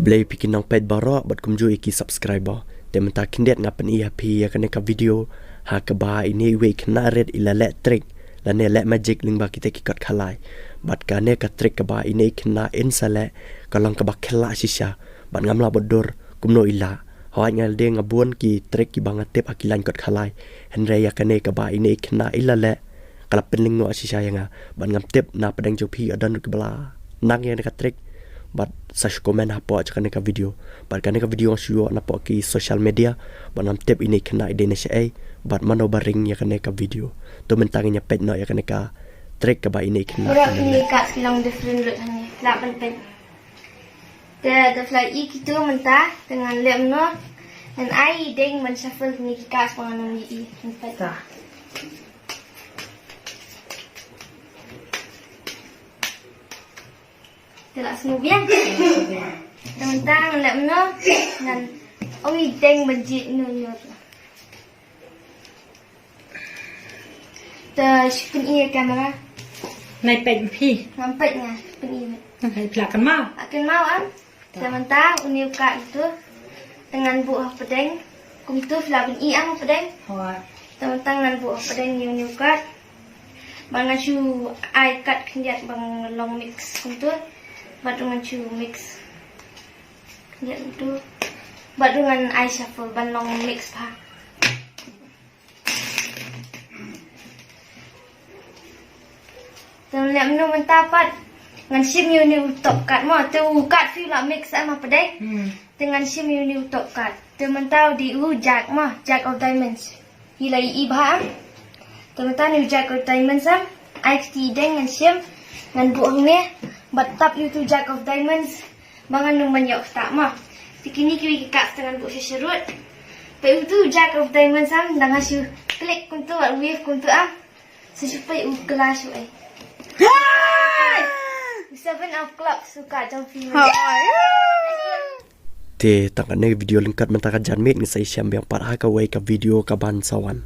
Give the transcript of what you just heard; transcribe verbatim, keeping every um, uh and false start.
Khublei phi ki nongpeit baroh bad kumjuh ïa ki subscriber. Te mynta khyndiat nga pyni ïa phi ïa kane ka video ha kaba ine iwei i khynnah rit i la leh trick lane leh magic lyngba kita ki kot khalai. Bad kane ka trick kaba ine i khynnah in sa leh ka long kaba khlak shisha. Bad ngam lah bad dur kumno i lah. Hooid, nga la dei nga bun ki trick kiba nga tip ha ki lain kot khalai. Hynrei ïa kane kaba ine i khynnah i la leh ka la pynlyngngoh shisha ïa nga. Bad ngam tip na pdeng jong phi ïoh don ruh kiba la nang ïa kane ka trick. Bad sa shu comment hapoh jong kane ka video. Bad kane ka video nga shu ïoh napoh ki social media. Bad ngam tip ine i khynnah i dei na shaei bad mano ba ring ïa kane ka video. To mynta ngin ïa peit noh ïa kane ka trick kaba ine i khynnah. Baroh kine ki cards ki long different lut hangne. Lah ban peit. Te da phi la ïohi kito mynta, te ngan leh kumno, ngan ai i deng ban shuffle kine ki cards ba ngan ym ïohi. Ngan peit. Ta. Te la sngewbha. Te mynta ngan leh kumno, ngan ong i deng ban jied nur nur. Te shu pyni ïa ka camera. Nai peit phi. Ngam peit nga, pyni. Nai phi la kynmaw. La kynmaw em. Te mynta une u card tu. Te ngan buh ha pdeng. Kumtu phi la pyni em ha pdeng. Hooid. Te mynta ngan buh ha pdeng une u card. Bad ngan shu ai card khyndiat ba long mix kumtu. Bad ngan shu mix. Khyndiat kumtu. Bad ngan ai shuffle ban long mix bha. Te ngan leh kumno mynta pat. Ngan shim ïa une u top card mo. Te u card phi u la mix em ha pdeng. Hmm. Te ngan shim ïa une u top card. Te mynta u dei u jack mo, jack of diamonds. Phi la ïohi bha em. Te mynta une u jack of diamonds em. Ai kti deng ngan shim. Ngan buh hangne. Bad tap ïa utu jack of diamonds. Ba ngan ym ban ïoh ktah mo. Te kine kiwei ki cards te ngan buh sha sharud. Peit utu jack of diamonds em, da nga shu click kumtu bad wave kumtu em. Sa shu peit u kylla shuh ei. Hai! U seven of clubs u card jong phi. Hai! Te tang kane ka video lyngkot mynta ka janmiet, ngin sa ïashem biang pat ha kawei ka video kaban sa wan.